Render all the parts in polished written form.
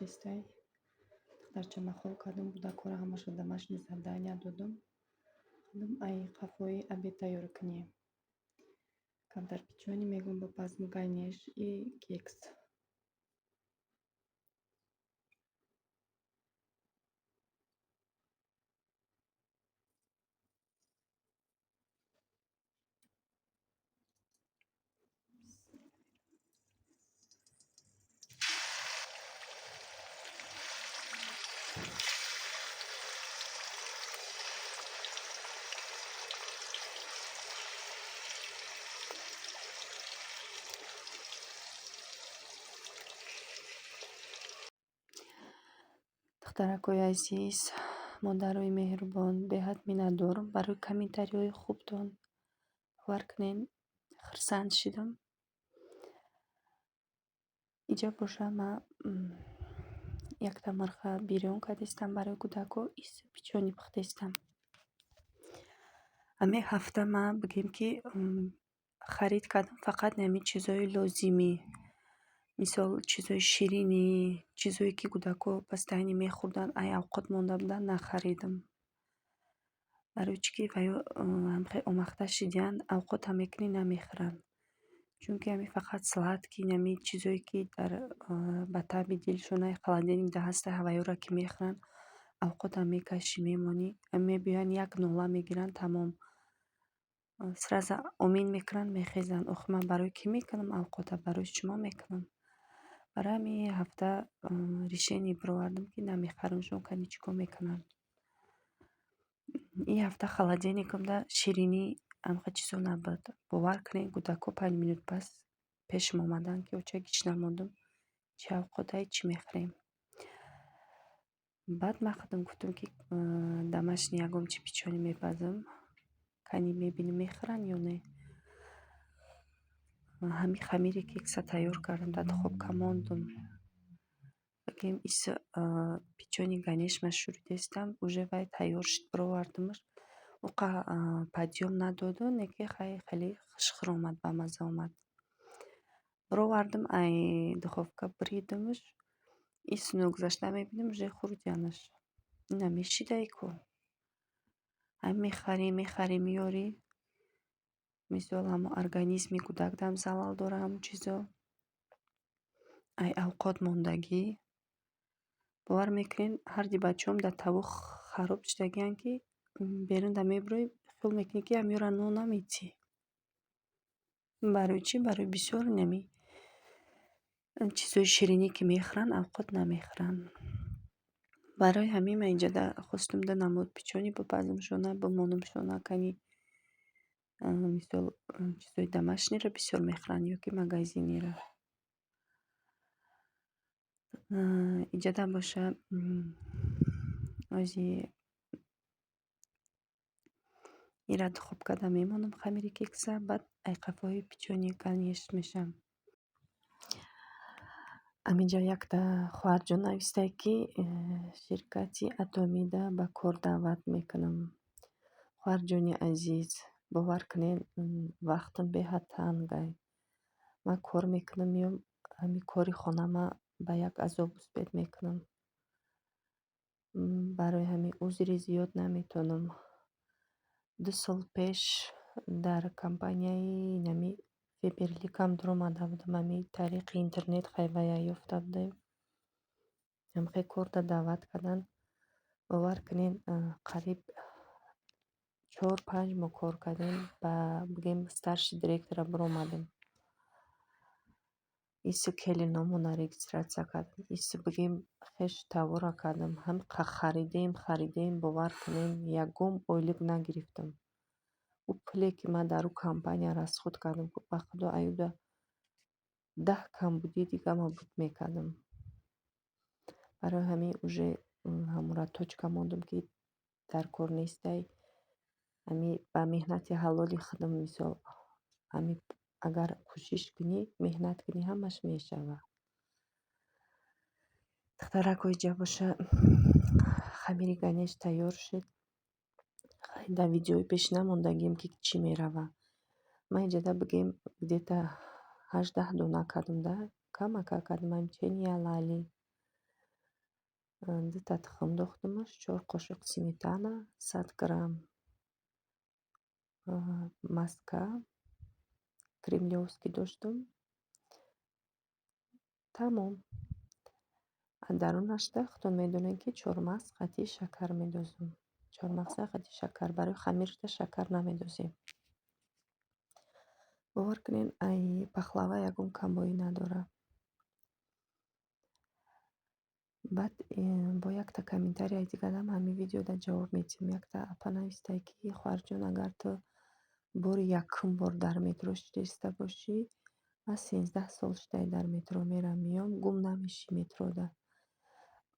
шидестай. Духтарчама хоб кардам, кӯдакҳоро ҳамаша домашнее задания додам. Худам ай қафои обед тайёр кунем. Камтар печенье мегӯм бипазм, ганеш и кекс. Духтаракҳои азиз, модарои меҳрубон, беҳад миннатдорам барои комментариҳои хубтон. Бовар кунед, хурсанд шидам. Иҷа боша, ман якта мирға бирён кардистам барои кӯдакҳо, ис печенье пухтистам. Ҳамин ҳафта ман бигем, ки харид кардам фақат ҳамин чизҳои лозимӣ. Мисол, чизҳои ширинӣ, чизҳое, ки кӯдакҳо постоянно мехӯрданд, ай авқот монда буданд, нахаридам. Барои чӣ ки ваё ҳамхел омахта шидиянд, авқотам мекунӣ, намехӯранд. Чунки ҳамин фақат сладкий, ҳамин чизҳое, ки дар ба таъби дилшон ай холодильник да ҳаста, ҳаваёро ки мехӯранд, авқотам мекашӣ, мемонӣ, мебиёянд, як нола мегиранд, тамом. Сразу омин мекунанд, мехезанд. Охи, ман барои кӣ мекунам авқота? Барои шумо мекунам. Барои ҳамин ҳафта решение бировардам, ки намехарамшон, кани чӣ кор мекунанд. Ин ҳафта холодильникамда ширинӣ, ҳамхел чизо набуд. Бовар кунед, кӯдакҳо 5 минут пас пешам омаданд, ки оча, гишна мондум, чӣ авқотае, чӣ мехӯрем? Баъд ман худам гуфтам, ки домашний ягон чи печенье мепазам, кани мебинем, мехӯранд ё не. Ҳамин хамири кекса тайёр кардам, дар духовка мондум. Бигем, ис печенье ганеш ма шӯридестам, уже вай тайёр шуд, бировардамаш. Уқа подъём надоду, не ки хай хеле хушхӯр омад, бамазза омад. Бировардам ай духовка, буридамаш, ис ногузашта мебинам, уже хӯрдиянаш. Ина мешидай ку. Ҳам мехарӣ, мехарӣ, меёрӣ. Мисол, ҳамон организми кӯдакдам залал дора ҳамон чизо. Ай авқот мондагӣ. Бовар мекунед, ҳарди бачаҳом дар тавоқ хароб шудагианд, ки берунда мебурӯӣ, хиёл мекунӣ, ки ҳамёра нон наметӣ. Барои чӣ? Барои бисёр нами чизҳои ширинӣ, ки мехӯранд, авқот намехӯранд. Барои ҳамин ман инҷода хостум ду намуд печенье бипазамшона, бимонамшона, кани мисол, чизҳои домашнийро бисёр мехӯранд ё ки магазиниро. Инҷода боша, ози ира духовкада мемонам хамири кекса, баъд айқафҳои печенье ганеш мешавам. Ҳаминҷа якта хоҳарҷон навистае, ки ширкати Атомида ба кор даъват мекунам. Хоҳарҷони азиз, бовар кунед, вақтам беҳад тангай. Ман кор мекунам, меём, ҳамин кори хонама ба як азоб успеть мекунам. Барои ҳамин узри зиёд наметавонам. 2 сол пеш дар компанияи нами Фаберликам дуромада будам, ҳамин тариқи интернет хайвая ёфта будем. Ҳамхел корда даъват карданд. Бовар кунед, қариб 4-5 моҳ кор кардем, ба бигем, старший директора биромадем. Ису келиномона регистрация кардем, ису, бигем, хеш тавора кардам. Ҳам харидем, харидем, бовар кунед, ягон ойлик нагирифтам. Ӯ пуле, ки ман дар ӯ компания расход кардам, ба худо, аюда 10 камбудии дига ман буд мекардам. Барои ҳамин уже ҳамора точка мондум, ки дар кор нестай. Ҳамин ба меҳнати ҳалоли худам, мисол, ҳамин агар кӯшиш кунӣ, меҳнат кунӣ, ҳамаш мешавад. Духтарако, иҷа боша, хамири ганеш тайёр шуд. Дар видеои пешина мондагием, ки чӣ мерава. Ман инҷода, бигем, где-то 18 дона кардам да, камака кардам, ҳамчунин ялали. Дута тухм дохтумаш, 4 қошуқ сметана, 100 грамм маска кремлёвский доштум. Тамом. Дарунашда худтон медонед, ки чормағз қатъи шакар медозем. Чормағза қатъи шакар, барои хамирашда шакар намедозем. Бовар кунед, ай пахлава ягон камбоӣ надорад. Баъд бо якта комментарияи дигарам ҳамин видеода ҷавоб медиҳем. Якта апа навистае, ки: «Хоҳарҷон, агар ту бори якум бор дар метро шиста бошӣ, ман 13 сол шудае, дар метро мерам, меём, гум намешӣ метрода».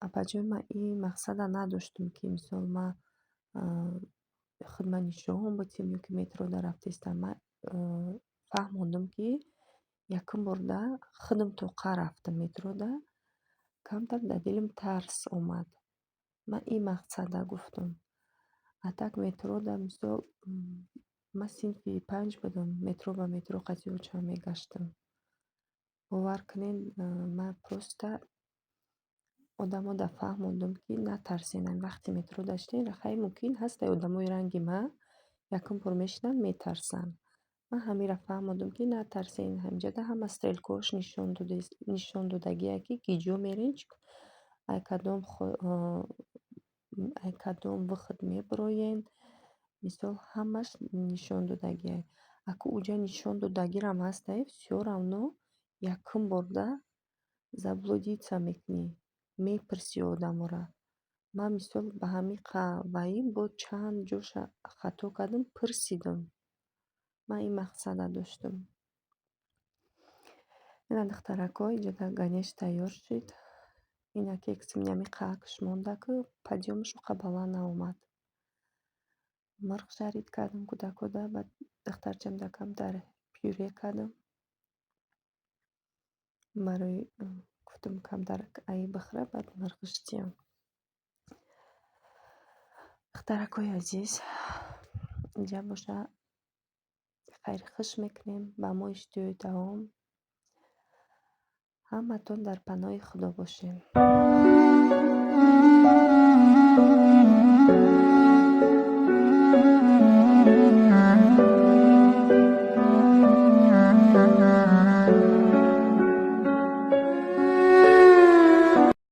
Апаҷон, ман ин мақсада надоштум, ки мисол ман худма нишон бидиҳам ё ки метрода рафтаистам. Ман фаҳмондум, ки якум борда худам тоқа рафтам метрода, камтар дар дилам тарс омад. Ман ин мақсада гуфтум. А так метрода, мисол, ман синфи панҷ будам, метро ба метро қатъи очам мегаштам. Бовар кунед, ман просто одамода фаҳмондум, ки натарсен, вақти метрода шидем, хай, мумкин ҳастае одамои ранги ман якум бор мешинанд, метарсанд. Ман ҳаминро фаҳмондум, ки натарсен, ҳаминҷода ҳама стрелкаҳош нишон додагие, ки киҷо мерен, ай кадом выход мебироен. Мисол, ҳамаш нишон додагие. Аку уҷа нишон додагирам ҳастае, всё равно якум борда заблудиться мекунӣ, мепурсӣ одаморо. Ман, мисол, ба ҳамин ваим бо чанд ҷоша хато кардам, пурсидам. Ман ин мақсада доштум. Ина, духтарако, инҷода ганеш тайёр шуд. Ина кексим ҳамин қаакш монда, ку подъёмаш уқа баланд наомад. Мирғ жарить кардам кӯдакода, баъд духтарчамда камтар пюре кардам. Барои гуфтам, камтар аи бихӯра, баъд мирғиш диҳам. Духтаракои азиз, инҷа боша, хайри хуш мекунем. Ба мо иштиҳои таом. Ҳаматон дар паноҳи Худо бошед.